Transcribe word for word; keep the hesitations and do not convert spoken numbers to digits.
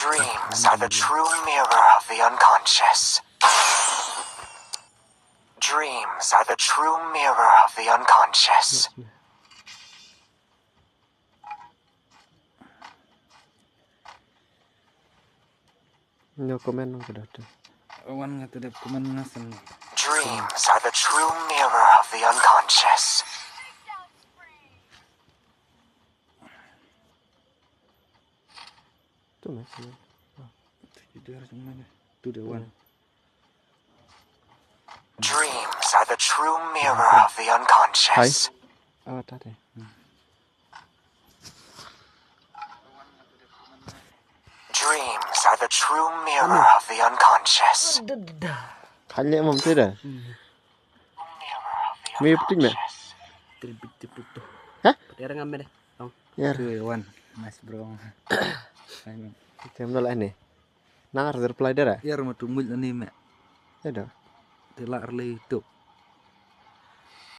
Dreams are the true mirror of the unconscious. Dreams are the true mirror of the unconscious. No comment nang ka dot. Wan nga te dep comment nga sen. Dreams are the true mirror of the unconscious. Tu mas ni. Tu dia orang mana? Tu dia wan. Dreams are the true mirror of the unconscious. Oh, tadi. Dreams are the true mirror of the unconscious. Kanya mam tu dah. Mi petik me. Terbitik putuh. Hah? Dia orang ambil deh. Tong. Ya. Tu wan. Mas bro. Ayo. Tem dal ni. Nang ar reply dara. Ya rumah tumul ni me. Ya dah. Tela rele tu.